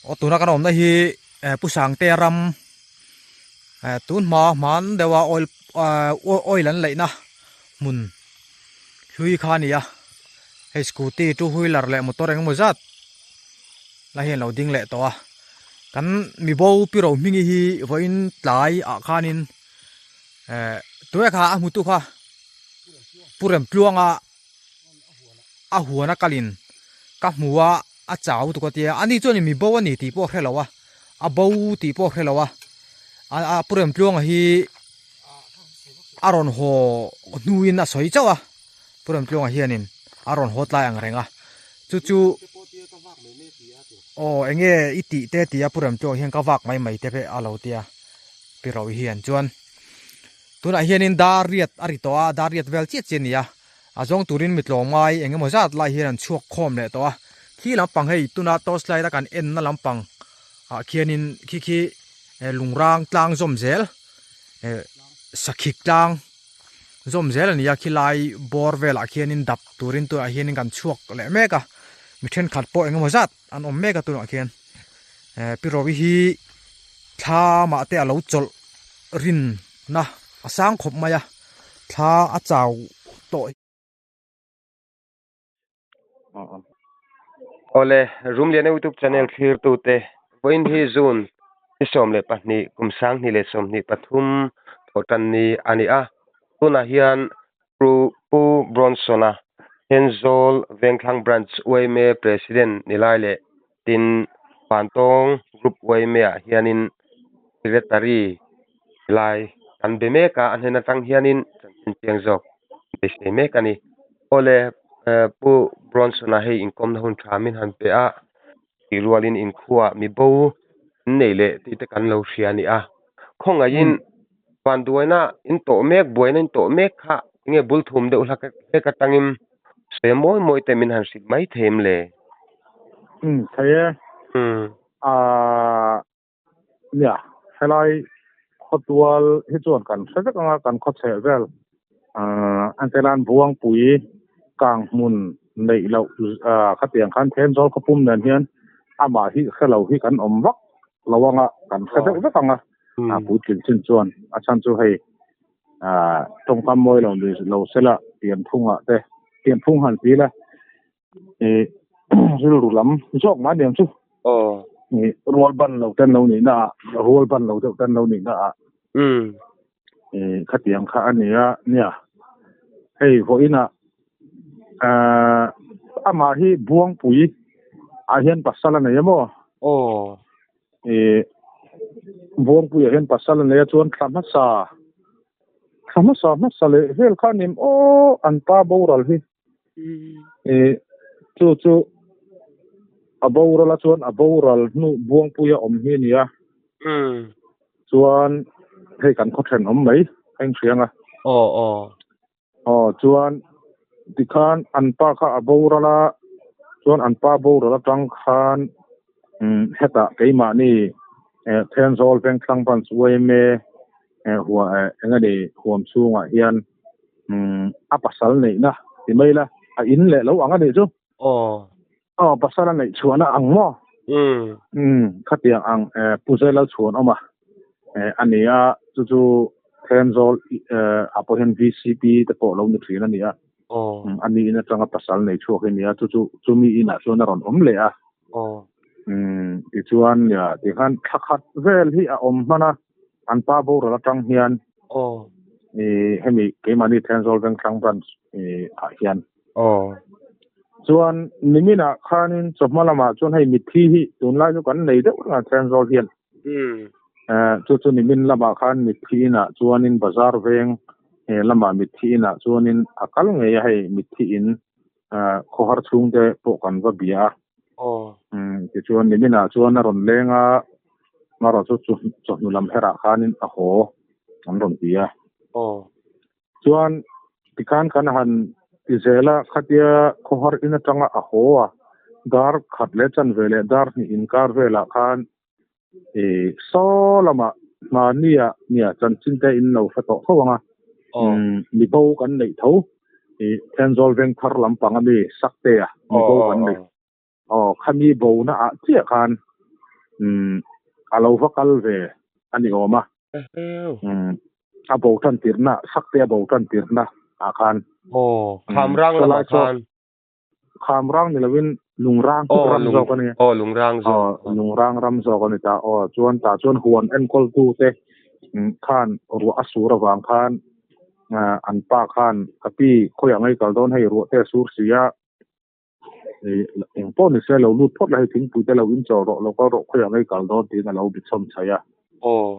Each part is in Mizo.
Aw tuna kan awmna hi eh Pu Sangtea ram eh tun hma hman deuha oil ah oil an laihna hmun hlui kha a ni a hei scooty two wheeler leh motor eng emaw zat la hian a lo ding leh tawh a kan mi bo pi ro hmingi hi vawiin tlai ah khanin eh tunge kha a hmutu kha Pu Remtluanga a huan a kalin ka hmu a a chau tuk a tia ani chuan mi bo a ni tih pawh a hre lo a a bo tih pawh a hre lo a a Pu Remtluanga hi a rawn haw hnuin a sawi chauh a Pu Remtluanga hianin a rawn haw tlai ang reng a chu chu aw eng nge i tih te tia Pu Remtluanga hian ka vak mai mai te pawh a lo tia Pi Rohi hian chuan tunah hianin dar riat a ri tawh a dar riat vel chiah chiah a ni a. A zawng turin mi tlawmngai eng emaw zat lai hian an chhuak khawm leh tawh a, khi lampang hei tuna torch light a kan enna lampang ah khianin khi khi lungrang tlang zawm zel eh sakhik tlang zawm zel a ni a khilai bawr velah khianin dap turin tunah hianin kan chhuak leh mek a mi thenkhat pawh eng emaw zat an awm mek a tunah khian eh pi Rovi hi thla mah te a lo chawlh rin na a sang khawp mai a thla a chau tawh. Awle, Rumliana YouTube channel thlirtute, vawiin hi June ni 12 kum 2023 thawhtan ni a ni a. Tunah hian Pu Bronson-a Thenzawl Vengthlang Branch yma President ni lai leh tin Vantawng Group yma-ah hianin Secretary ni lai kan be mek a, a hnen atang hianin chanchin chiang zawk beisei mek a ni. Awle Pu Bronson-a hei inkawmna hun tha min han pe a, tih rualin inkhuaah mibo in nei leh tih te kan lo hria a ni a. Khawngaihin Vanduaina in tawh mek, buaina in tawh mek kha enge bul thum deuh hlak hlek atangin sawi mawi mawi te min han hrilh mai thei em le? Umm thei e. Umm. Aaa nia helai khawtual hi chuan kan hre vek anga kan khaw chheh vel aaa an te lan Buangpui kang hmun neih loh aaa khatiang khan Thenzawl khawpum nen hian amah hi hre lo hi kan awm vak lo anga kan hre deuh vek anga. a puitling chin chuan a chhan chu hei tawngkam mawi lo ni lo sela pianphungah te pianphung han ti ila ih rilru lam zawk mai aniang chu ih rual ban lo ten lo nihna ah rual ban lo deuh ten lo nihna ah ih khatiang kha a ni a nia hei vawiinah amah hi Buangpui ah hian pasal a nei a maw? Ih Buangpuia hian pasal a nei a chuan thla hmasa thla hmasa hmasa leh vel kha a ni aw an pa boral hi ih chu chu a boral a chuan a boral hnu Buangpuia awm hi a ni a chuan hei kan khaw thenawm mai a inhriang a. Aw chuan tikhan an pa kha a boral a, chuan an pa boral atang khan umm hetah keimahni eh Thenzawl Vengthlang Branch yma eh hua eh eng a ni huam chhungah hian umm a pasal neihna ti mai ila a in leh lo ang a nih chu. Aw. Aw pasal a neih chhuahna ang maw? Umm. Umm khatiang ang eh Pu Zela chhuan awm a eh a ni a chu chu Thenzawl eh ah pawh hian VCP te pawh lo ni thin a ni a. Aw. Umm a ni in atanga pasal nei chhuak hi a ni a chu chu chumi inah chuan a rawn awm leh a. Aw. Umm tichuan nia tikhan thla khat vel hi a awm hman a an pa boral atang hian. Aw. Ih hemi keimahni Thenzawl Vengthlang Branch ih ah hian. Aw. Chuan niminah khanin chawhma lamah chuan hei mitthi hi tunlai chu kan nei deuh reng a Thenzawl hian. Umm. Eh chu chu nimin lamah khan mitthi inah chuanin bazar veng eh lamah mitthi inah chuanin a kal ngei a hei mitthi in eh khawhar chhungte pawh kan va bia a. Aw. Umm tichuan niminah chuan a rawn leng a marawh chu chawhnu lam herah khanin a haw an rawn ti a. Aw. Chuan tikhan kan han ti zel a, khatia khawhar in atanga a haw a, dar khat leh chan ve leh dar hnih inkar velah khan ih saw lamah hmahnia nia chanchin te in lo hre tawh tho ang a, mi bo kan neih tho ih Thenzawl Vengthar lampang ami Saktea mi bo kan neih. Aw khami bona ah chiah khan Um a lo va kal ve a ni awm a. Um a bo tan tirhna sakte a bo tan tirhna ah khan. Aw Khamrang lamah khan. Khamrang ni lovin Lungrang ram zawk a ni. Aw Lungrang zawk. Aw Lungrang ram zawk a ni ta. Aw chuan tah chuan huan enkawltu te khan ruah a sur avang khan an pa khan ka pi khawiah ngei kal dawn hei ruah te a sur si a. Eng pawh ni se lo lut phawt la hei thingpui te lo in chaw rawh lo kal rawh khawiah ngei kal dawn tiin a lo bi chhawm chhaih a. Aw.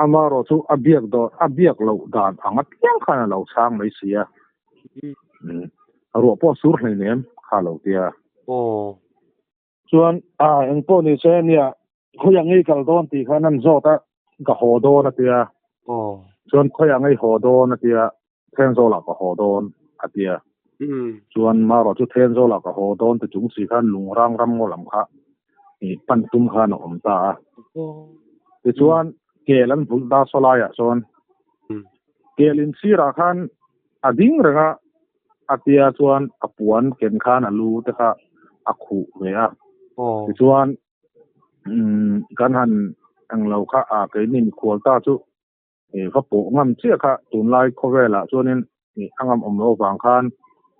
Amaherawh chu a biak dawn a biak loh dan ang apiang khan a lo chhang mai si a. Ruah pawh a sur hleinem kha a lo tia. Aw. Chuan a eng pawh ni se nia khawiah ngei kal dawn tih khan an zawt a ka haw dawn a tia. Aw. Chuan khawiah ngei haw dawn a tia Thenzawlah ka haw dawn a tia. Chuan marawh chu Thenzawlah ka haw dawn ti chung si khan Lungrang ram ngaw lam kha pan tum khan a awm ta a. Tichuan kel an vulh ta saw laiah chuan kel insirah khan a ding reng a, a tia chuan a puan ken khan a lu te kha a khuh ve a. Tichuan kan han englo kha a keini mikhual ta chu va pawh ngam chiah kha tunlai khawvelah chuanin a ngam awm loh avang khan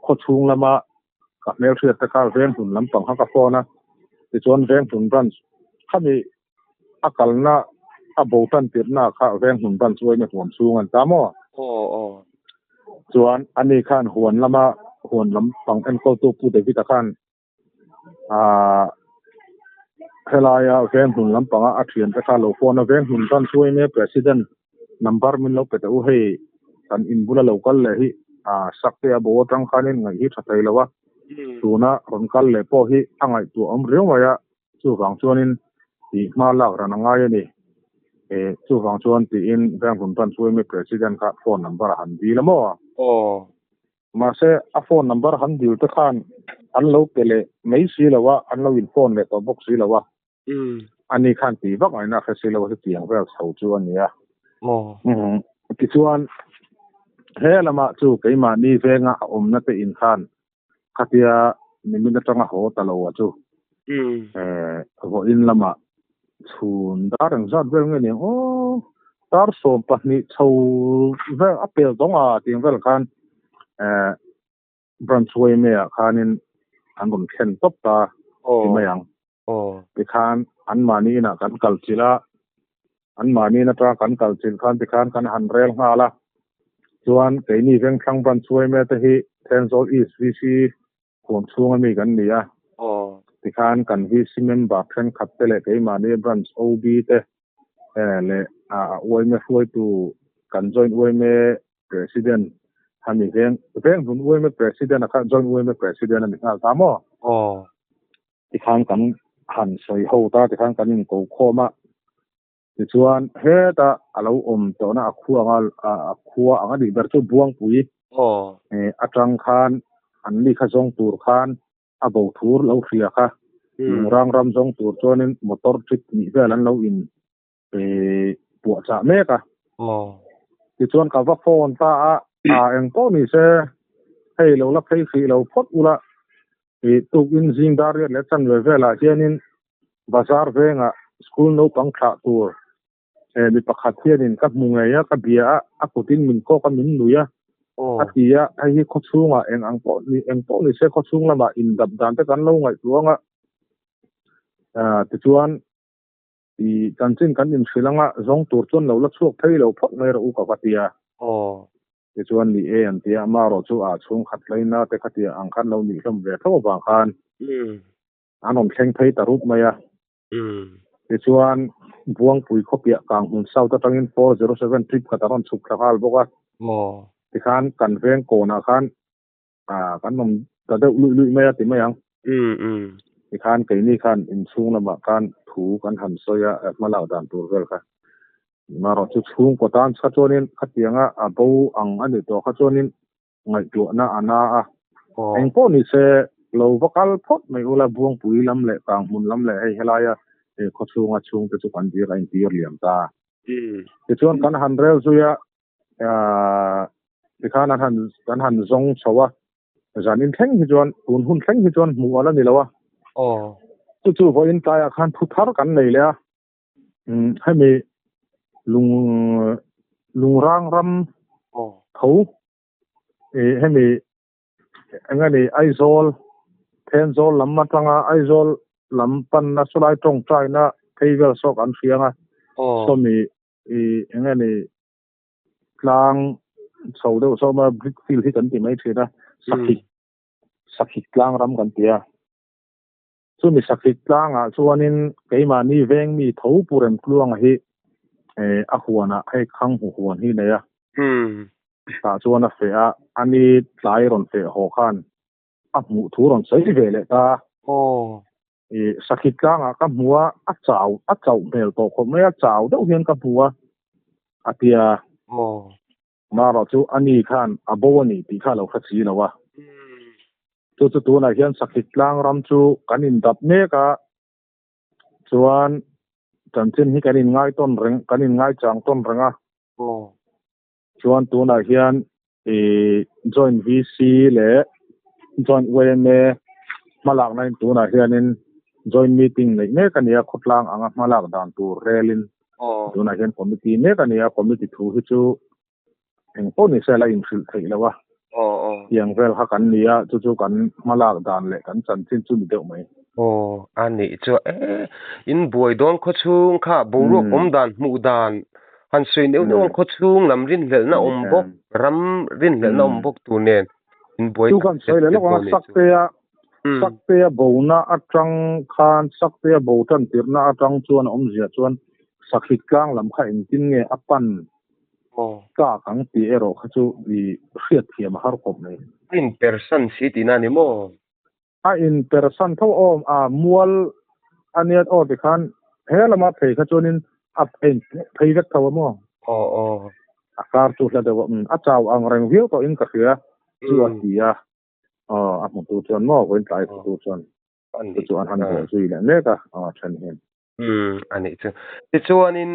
khaw chhung lama ka hmelhriat te kha Venghlun lampang kha ka phone a, tichuan Venghlun branch khami a kalna a bo tan tirhna kha Venghlun branch uaina huam chhung an ta maw? Aw aw. Chuan ani khan huan lama huan lampang enkawltu Pu David-a khan Aaa helaia Venghmun lampanga a thiante kha lo phone a, Venghmun branch uaime president number min lo pe teh u hei kan in bula lo kal leh hi aa sakte a bo atang khanin ngaih hi tha thei lo a, tuna rawn kal leh pawh hi a ngaihtuah awm riau mai a, chuvang chuanin tih hma lak ran a ngai a ni. E chuvang chuan tiin Venghmun branch uaime president kha phone number a han dil a maw? Aw. Mahse, a phone number han dil te khan an lo pe leh mai si lo a, an lo in phone leh tawh bawk si lo a. Ani khan tih vak ngaihna a hre si lo a, chutiang vel chho chu a ni a. Tichuan, he lamah chu keimahni venga a awmna te in khan khatia nimin atanga haw ta lo a chu vawiin lamah chhun dar engzat vel nge niang aw dar 12 chho vel a pel tawng a tiang vel khan eh branch yma ah khanin an rawn thlen tawp ta ti mai ang tikhan an mahni inah kan kal chilh a an mahni in atanga kan kal chilh khan tikhan kan han rel nghal a chuan keini Vengthlang branch yma te hi Thenzawl East VC Huam chhunga mi kan ni a, tikhan kan VC member thenkhat te leh keimahni branch OB te leh a yma hruaitu kan joint yma president a ni veng veng hun yma president a kha joint yma president a ni nghal ta maw? Tikhan kan han sawi ho ta tikhan kan inko khawm a, tichuan heta a lo awm tawhna a khua anga a khua ang a nih ber chu Buangpui atang khan an ni kha zawng tur khan a bo thur lo hria kha Lungrang ram zawng tur chuanin motor trip hnih vel an lo in puahchah mek a. Tichuan ka va phone ta a, a eng pawh ni se hei lo la phei hrih lo phawt ula tukin zing dar riat leh chanve velah hianin Bazar vengah school naupang thlah tur mi pakhat hianin ka hmu ngei a, ka bia a, a kutin min kawk a, min nui a, a ti a, hei hi khawchhungah eng ang pawh ni eng pawh ni se khawchhung lamah indap dan te kan lo ngaihtuah ang a, tichuan i chanchin kan inhrilh anga zawng tur chuan lo la chhuak phei lo phawt mai rawh u ka va ti a. Tichuan ni e an ti a, amaherawh chu a chhungkhat hlaina te khatia ang khan lo nih hlawm ve tho avang khan An rawn thleng phei ta rup mai a. Tichuan, Buangpui khawpiah Kanghmun South atangin 407 trip khat a rawn chhuk thla nghal bawk a. Tikhan kan veng kawnah khan kan awm ta deuh luih luih mai a ti mai ang. Tikhan keini khan inchhung lamah khan thu kan han sawi a, hmalak dan tur vel kha. Marawh chu chhungkaw tan kha chuanin khatianga a bo ang a nih tawh kha chuanin ngaihtuahna a na a. Eng pawh ni se, lo va kal phawt mai ula, Buangpui lam leh Kanghmun lam leh hei helaia khawchhunga chhungte chu kan dir a intir liam ta. Tichuan kan han rel zui a, tikhan an han kan han zawng chho a, zanin thleng hi chuan tun hun thleng hi chuan hmuh a la ni lo a. Chu chu vawiin tlaiah khan thu thar kan nei leh a, hemi lung lungrang ram tho hemi eng a ni Aizawl Thenzawl lam atanga Aizawl lam panna sawlai tawngtaina phei vel saw kan hria ang a, sawmi eng a ni tlang chho deuh saw awm a brick field hi kan ti mai thin a, sakhik sakhik tlang ram kan ti a. Chumi sakhik tlangah chuanin keimahni veng mi tho Pu Remtluanga hi a huanah hei Khanghu huan hi nei a. Tah chuan a feh a, a ni tlai rawn feh haw khan a hmuh thu rawn sawi ve leh ta. Sakhik tlangah ka hmu a, a chau a chauh hmel tawh khawp mai a, chau deuh hian ka hmu a, a ti a. Marawh chu a ni khan a bo a ni tih kha a lo hre si lo a. Chu chu tunah hian Sakhit tlang ram chu kan indap mek a, chuan chanchin hi kan inngai tawn reng, kan inngai chang tawn reng a. Chuan tunah hian ih Joint VC leh Joint YMA hmalakna in tunah hianin Joint Meeting neih mek a ni a, khawtlang anga hmalak dan tur relin Tunah hian committee mek a ni a, committee thu hi chu eng pawh ni se la inhrilh theih lo a. Tiang vel kha kan ni a, chu chu kan hmalak dan leh kan chanchin chu ni deuh mai. Aw, a nih chu e, in buai dawn khawchhung kha boruak awm dan hmuh dan han sawi neuh neuh ang khawchhung lam rinhlelhna awm bawk, ram rinhlelhna awm bawk tur nen in buai tak zet zet dawn nih chu. Saktea bona atang khan Saktea bo tan tirhna atang chuan a awmzia chuan Sakhit tlang lam kha engtin nge a pan tak ang tih erawh kha chu i hriatthiam a har khawp mai. A inpersan si tihna a ni maw? A inpersan tho awm a, mual a nia aw tikhan he lama phei kha chuanin a phei vek tho a maw? Aw aw. A kar chu hla deuh a, a chau ang reng viau tawhin ka hria chu a ti a. Aw a hmutu chuan maw vawiin tlai hmutu chuan chu chu an han haw zui leh mek a aw then hian. Umm a nih chu. Tichuanin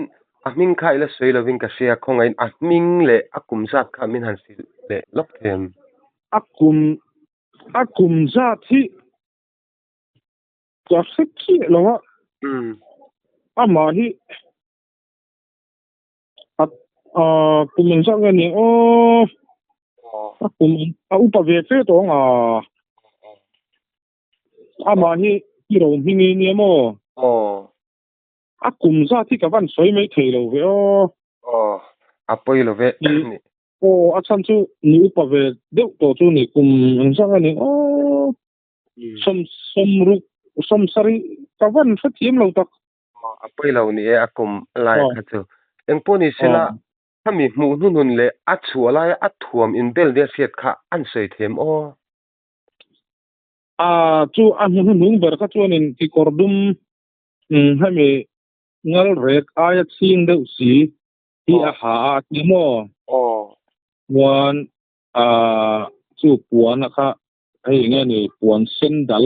a hming kha ila sawi lovin ka hria khawngaihin a hming leh a kum zat kha min han hrilh leh lawk thei em? A kum a kum zat hi ka hre chiah lo a. Umm. Amah hi A kum engzat nge ni aw a kum a upa ve fe tawh ang a amah hi i ro hming i nia maw a kum zat hi ka van sawi mai thei lo ve aw a pawi lo ve aw a chhan chu ni upa ve deuh tawh chu ni kum engzat nge ni aw sawm sawm ruk sawm sarih ka van hrethiam lo tak A pawi lo ni e a kum lai kha chu. Engpawh ni sela khami hmuh hnuhnun leh a chhuah laia a thuam inbel nia hriat kha an sawi them aw. A chu a hmu hnuhnung ber kha chuanin kekawr dum hemi ngal rek aia chhing deuh si hi a ha a a ti maw? Chuan a chu puan a kha hei enge ni puan sen dal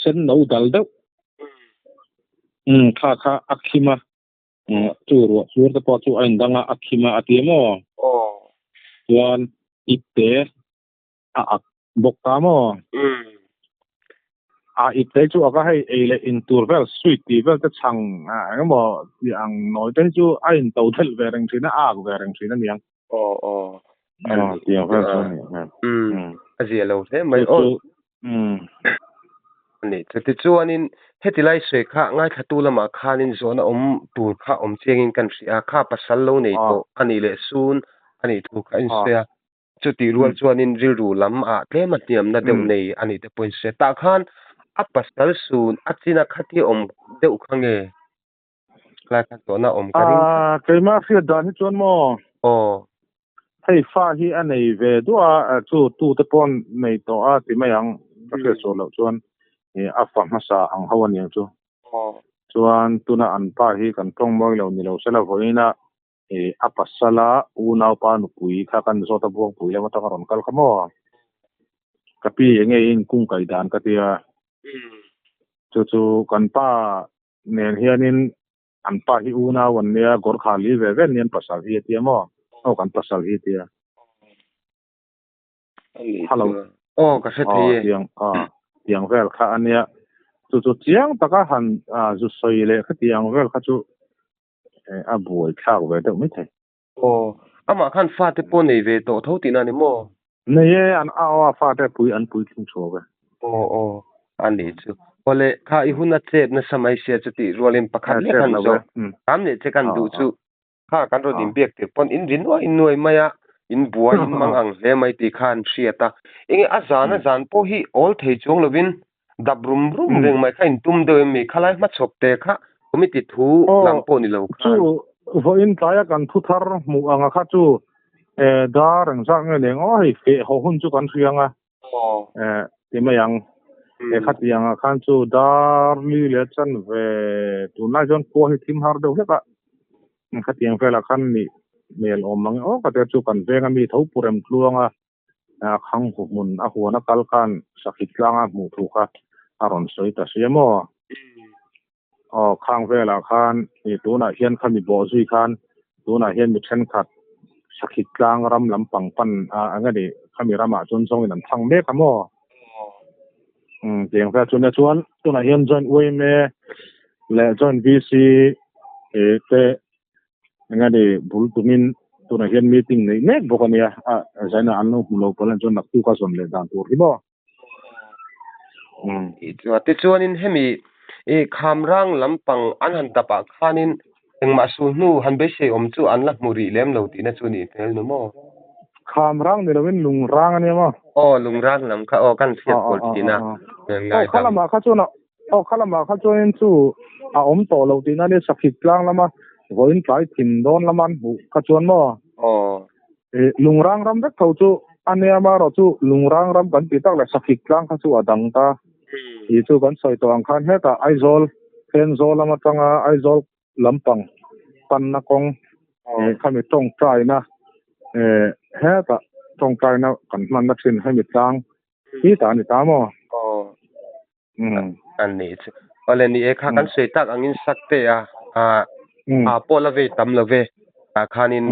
sen no dal deuh umm kha kha a khim a umm chu ruah sur te pawh chu a indang a a khim a a ti maw chuan ipte a ak bawk ta maw a ipte chu a ka hei ei leh in tur vel sweet tih vel te chhang eng emaw tih ang nawi te hi chu a in to thelh ve reng thin a a ak ve reng thin a niang Aw aw. Aw tiang vel chu a nih hmel. Umm a zia lo hle mai aw. Ani chu tichuanin heti lai sawi kha ngaithlatu lamah khanin zawhna awm tur kha awm chiangin kan hria a, kha pasal lo nei tawh a nih leh sun a nih thu kha a insawi a, chutih rual chuanin rilru lam ah tlem a hniamna deuh nei a nih te pawh a insawi a, tah khan a pasal sun a china khatia awm deuh kha nge? Lai khan tawhna awm ka ring tlat. Aaa keimah hriat dan hi chuan maw? Aw. Hei fa hi a nei ve duah a, chu tu te pawh nei tawh a ti mai ang ka hriat sual loh chuan a fa hmasa ang ho a niang chu. Aw. Chuan tuna an pa hi kan tawng mawi lo ni lo sela vawiin a a pasala unaupa nupui kha kan zawt a buangpui lam atanga rawn kal kha maw? Ka pi enge i inkung kai dan ka tia. Chu chu kan pa nen hianin an pa hi unau an nia Gorkha li ve ve anian pasal hi a tia maw? Aw kan pasal hi a tia. Hello. Aw ka hre thei e. Tiang aw tiang vel kha ania. Chu chu chiang taka han zu sawi leh khatiang vel kha chu a buai thlak ve deuh mai thei. Aw, amah khan fate pawh nei ve tawh tho tihna a ni maw? Nei e, an a aw a fate pui an puitling chhuak e. Aw aw, a nih chu. Awle, kha i hun a chep nasa mai sia chu tih rualin pakhat lek han zawh. Tam leh che kan duh chu. Kha kan rawn inbiak tir pawn in ri nuai nuai mai a, in buai in mang ang hle mai tih kha an hriat a. Enge a zan a zan pawh hi awl thei chuang lovin dap rum rum reng mai kha in tum deuh em mi? Khalai hmachhawp te kha committee thu lam pawh ni lo khan. Chu vawiin tlaia kan thu thar hmuh anga kha chu dar engzat nge leng aw hei feh haw hun chu kan hria ang a. Ti mai ang. He khatiang ah khan chu dar li leh chan ve tunlai chuan khua hi thim har deuh hlek a. Khatiang velah khan nih hmel awm ang aw ka te chu kan veng a mi tho pu rem tluang a khang hu hmun a huan a kal khan sakhi tlang a hmuh thu kha a rawn sawi ta sia maw. Aw khang velah khan ih tunah hian kha mi bawh zui khan tunah hian mi thenkhat sakhi tlang ram lampang pan a eng a nih khami ramah chuan zawngin an thang mek a maw. Umm tiang vel chu nia chuan tunah hian joint UMA leh joint VC ih te eng a nih bul tumin tunah hian meeting neih mek bawk a nia a zaina an lo hmu lo pawh lan chuan naktuk a zawn leh dan tur hi maw. Tichuanin hemi i khamrang lampang an han dap ah khanin engmah sul hnu han beisei awm chu an la hmu rih lem lo tihna chu nih hmel nu maw? Khamrang ni loin lungrang a nia maw? Aw lungrang lam kha aw kan hriat pawlh thin a. Aw kha lamah kha chuan aw kha lamah kha chuanin chu a awm tawh lo tihna nia sakhit tlang lama vawiin tlai thim dawn lama an hmuh kha chuan maw? Aw. Lungrang ram vek tho chu a nia amaherawh chu Lungrang ram kan tih tak leh Sakhik tlang kha chu a dang ta. Tih chu kan sawi tawh ang khan hetah Aizawl, Thenzawl lam atanga Aizawl lampang panna kawng khami tawngtaina hetah tawngtaina kan hmanna thin hemi tlang hi ta a ni ta maw? A nih chu. Awle ni e kha kan sawi tak angin sak te a a pawh la vei tam lo ve tah khanin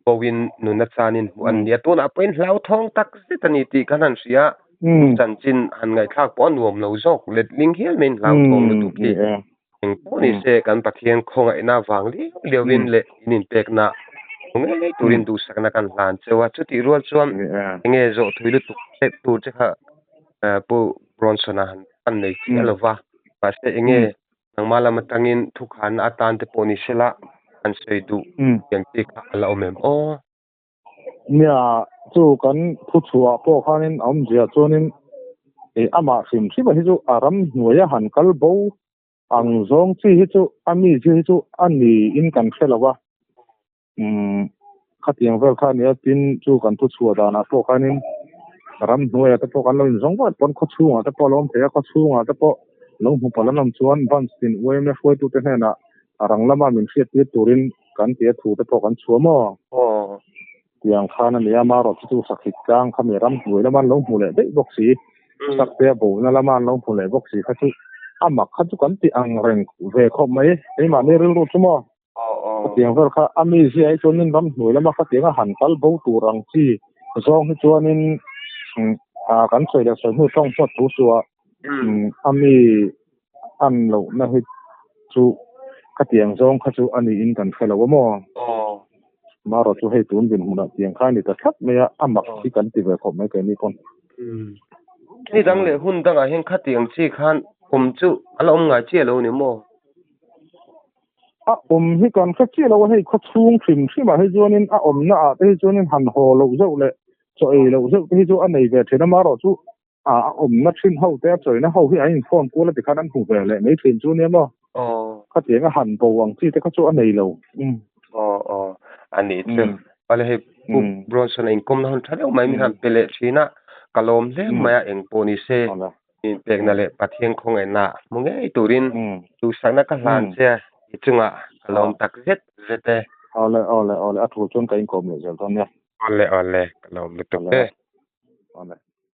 bo-in nuna chanin hmuh an nia tunah pawhin hlauthawng tak zet a ni tih khan han hria chanchin han ngaihthlak pawh a nuam lo zawk letling hial maiin hlauthawng lutuk hi eng pawh ni se kan Pathian khawngaihna vang liau liauin leh in inpekna hmu ngei ngei turin duhsakna kan hlan cheu a chutih rual chuan enge zawh thui lutuk tur che kha Pu Bronson-a han pan nei chiah lo va, mahse enge nangmah lam atangin thukhanna atan te pawh ni sela han sawi duh tiang chi kha a la awm em aw? Nia, chu kan thuchhuah pawh khanin a awmzia chuanin ih amah hrim hrim a hi chu a ram hnuaia han kal bo ang zawng chi hi chu a mi chi hi chu a niin kan hre lo va. Umm khatiang vel kha ania tin chu kan thu chhuah danah pawh khanin ramhnuaiah te pawh kan lo inzawng vat pawn khaw chhungah te pawh a lo awm thei a khaw chhungah te pawh lo hmu palh an awm chuan branch tin UMA hruaitute hnenah a rang lama min hriat tir turin kan tia thu te pawh kan chhuah maw? Tiang khan ania marawh chu chu sakhit tlang kha mi ramhnuai lama an lo hmu leh daih bawk si sakte a bona lama an lo hmu leh bawk si kha chu a mak kha chu kan ti ang reng ve khawp mai keimahni rilru chu maw? Khatiang vel kha a mi zia hi chuanin ramhnuai lama khatianga han kal bo tur ang chi zawng hi chuanin kan sawi leh sawi hnu tawng pawh thu suah a mi an lohna hi chu khatiang zawng kha chu a niin kan hre lo a maw? Marawh chu hei tun dinhmunah tiang kha a ni ta thlap mai a, a mak hi kan ti ve khawp mai keini pawn. Ni dang leh hun dangah hian khatiang chi khan awm chu a la awm ngai chiah lo ni maw? A awm hi kan hre chiah lo a, hei khaw chhung hrim hrim ah hi chuanin a awmna ah te hi chuanin han haw loh zeuh leh chaw ei loh zeuh te hi chu a nei ve thin a, marawh chu a awmna thin ho te a chawina ho hi an inkhawm kual a tikhan an hmu ve leh mai thin chu nia maw? Khatiang a han bo ang chi te kha chu a nei lo. Aw aw a nih chu. Awle hei Pu Bronson a inkawmna hun tha deuh mai min han pe leh thin a, ka lawm hle mai a eng pawh ni se. Inpekna leh Pathian khawngaihna hmu ngei turin duhsakna ka hlan che a, i chungah ka lawm tak zet zet e. Awle awle awle a tul chuan ka inkawm leh zel dawn nia. Awle awle ka lawm lutuk e. Awle.